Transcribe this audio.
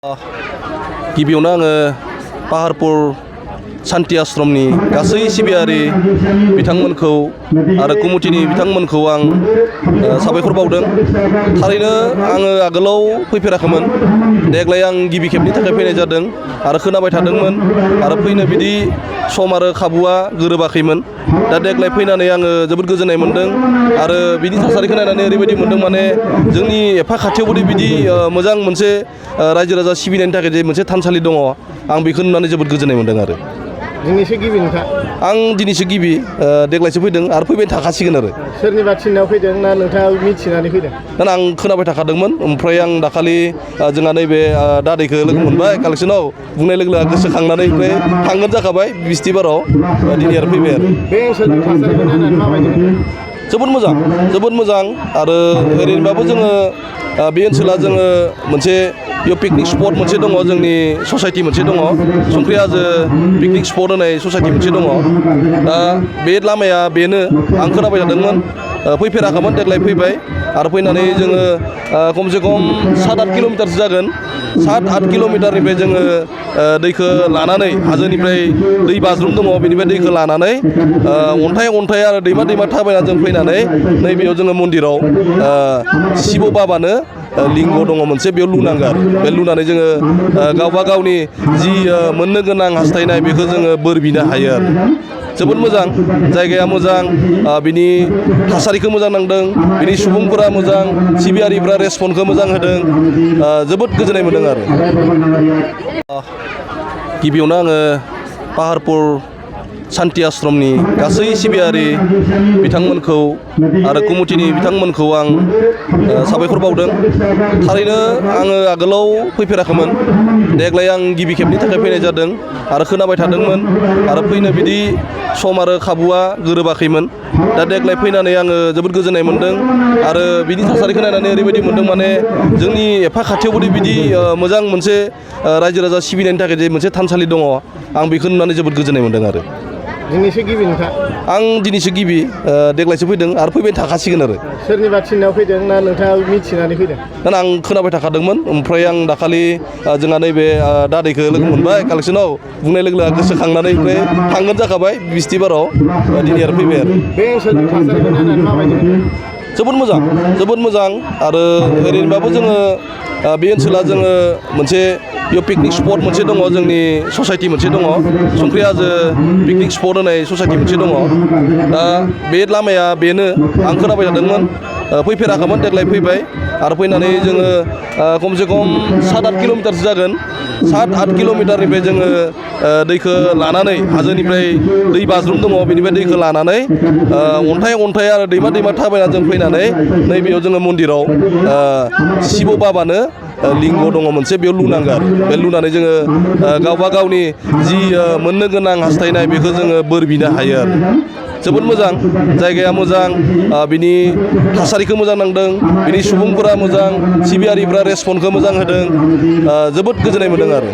गिबियावनो आङो पाहारपुर सान्ति आश्रमनि गासै सिबियारि बिथांमोनखौ आरो कमिटिनि बिथांमोनखौ आं साबायखर बावदों। थारैनो आङो आगोलाव फैफेराखैमोन, देग्लाय आं गिबि खेबनि थाखाय फैनाय जादों आरो खोनाबाय थादोंमोन आरो फैनो बिदि सम आरो खाबुआ गोरोबाखैमोन। दा देग्लाय फैनानै आङो जोबोद गोजोननाय मोन्दों आरो बिनि थासारिखौ नायनानै ओरैबायदि मोन्दों, माने जोंनि एफा खाथियावबोदि बिदि मोजां मोनसे रायजो राजा सिबिनायनि थाखाय जे मोनसे थानसालि दङ, आं बेखौ नुनानै जोबोद गोजोननाय मोन्दों। आरो दिनैसो गिबि नोंथां? आं दिनैसो गिबि, देग्लायसो फैदों आरो फैबाय थाखासिगोन। आरो सोरनिबा थिननायाव फैदों ना नोंथाङा मिथिनानै फैदों? आं खोनाबाय थाखादोंमोन, ओमफ्राय आं दाखालि जोंहा नैबे दादैखौ लोगो मोनबाय कालेक्सनाव, बुंनाय लोगो लोगो गोसोखांनानै ओमफ्राय थांगोन जाखाबाय बिस्थिबाराव, दिनै आरो फैबाय। आरो बे ओनसोलनि थासारिखौ नायनानै माबायदि मोनो? जोबोद मोजां आरो ओरैनोबाबो जोङो बे ओनसोला जोङो मोनसे बेयाव पिकनिक स्पट मोनसे दङ, जोंनि ससाइटि मोनसे दङ, संख्रि हाजो पिकनिक स्पट होननाय ससाइटि मोनसे दङ। दा बे लामाया बेनो, आं खोनाबाय थादोंमोन, फैफेराखैमोन, देग्लाय फैबाय आरो फैनानै जोङो खमसे खम 7-8 किल'मिटारसो जागोन। 7-8 किल'मिटारनिफ्राय जोङो दैखौ लानानै, हाजोनिफ्राय दै बाज्रुम दङ, बेनिफ्राय दैखौ लानानै अन्थाइ आरो दैमा थाबायनानै जों फैनानै नैबेयाव जोङो मन्दिराव शिब बाबानो लिंग दङ मोनसे, बेयाव लुनांगौ। आरो बे लुनानै जोङो गावबा गावनि जि मोननो गोनां हास्थायनाय बेखौ जोङो बोर बिनो हायो। आरो जोबोद मोजां, जायगाया मोजां, बिनि थासारिखौ मोजां नांदों, बिनि सुबुंफोरा मोजां, सिबियारिफ्रा रेसपन्सखौ मोजां होदों, जोबोद गोजोननाय मोन्दों। आरो गिबियावनो आङो पाहारपुर सान्ति आश्रमनि गासै सिबियारि बिथांमोनखौ आरो कमिटिनि बिथांमोनखौ आं साबायखर बावदों। थारैनो आङो आगोलाव फैफेराखैमोन, देग्लाय आं गिबि खेबनि थाखाय फैनाय जादों आरो खोनाबाय थादोंमोन आरो फैनो बिदि सम आरो खाबुआ गोरोबाखैमोन। दा देग्लाय फैनानै आङो जोबोद गोजोननाय मोन्दों आरो बिनि थासारिखौ नायनानै ओरैबायदि मोन्दों, माने जोंनि एफा खाथियावबोदि बिदि मोजां मोनसे रायजो राजा सिबिनायनि थाखाय जे मोनसे थानसालि दङ, आं बेखौ नुनानै जोबोद गोजोननाय मोन्दों। आरो दिनैसो गिबि नोंथां? आं दिनैसो गिबि, देग्लायसो फैदों आरो फैबाय थाखासिगोन। आरो सोरनिबा थिननायाव फैदों ना नोंथाङा मिथिनानै फैदों? आं खोनाबाय थाखादोंमोन, ओमफ्राय आं दाखालि जोंहा नैबे दादैखौ लोगो मोनबाय कालेक्सनाव, बुंनाय लोगो लोगो गोसोखांनानै ओमफ्राय थांगोन जाखाबाय बिस्थिबाराव, दिनै आरो फैबाय। आरो बे ओनसोलनि थासारिखौ नायनानै माबायदि मोनो? जोबोद मोजां आरो ओरैनोबाबो जोङो बे ओनसोला जोङो मोनसे बेयाव पिकनिक स्पट मोनसे दङ, जोंनि ससाइटि मोनसे दङ, संख्रि हाजो पिकनिक स्पट होननाय ससाइटि मोनसे दङ। दा बे लामाया बेनो, आं खोनाबाय थादोंमोन, फैफेराखैमोन, देग्लाय फैबाय आरो फैनानै जोङो खमसे खम 7-8 किल'मिटारसो जागोन। 7-8 किल'मिटारनिफ्राय जोङो दैखौ लानानै, हाजोनिफ्राय दै बाज्रुम दङ, बेनिफ्राय दैखौ लानानै अन्थाइ आरो दैमा थाबायनानै जों फैनानै नैबेयाव जोङो मन्दिराव शिब बाबानो लिंग दङ मोनसे, बेयाव लुनांगौ। आरो बे लुनानै जोङो गावबा गावनि जि मोननो गोनां हास्थायनाय बेखौ जोङो बोर बिनो हायो। आरो जोबोद मोजां, जायगाया मोजां, बिनि थासारिखौ मोजां नांदों, बिनि सुबुंफोरा मोजां, सिबियारिफ्रा रेसपन्सखौ मोजां होदों, जोबोद गोजोननाय मोन्दों। आरो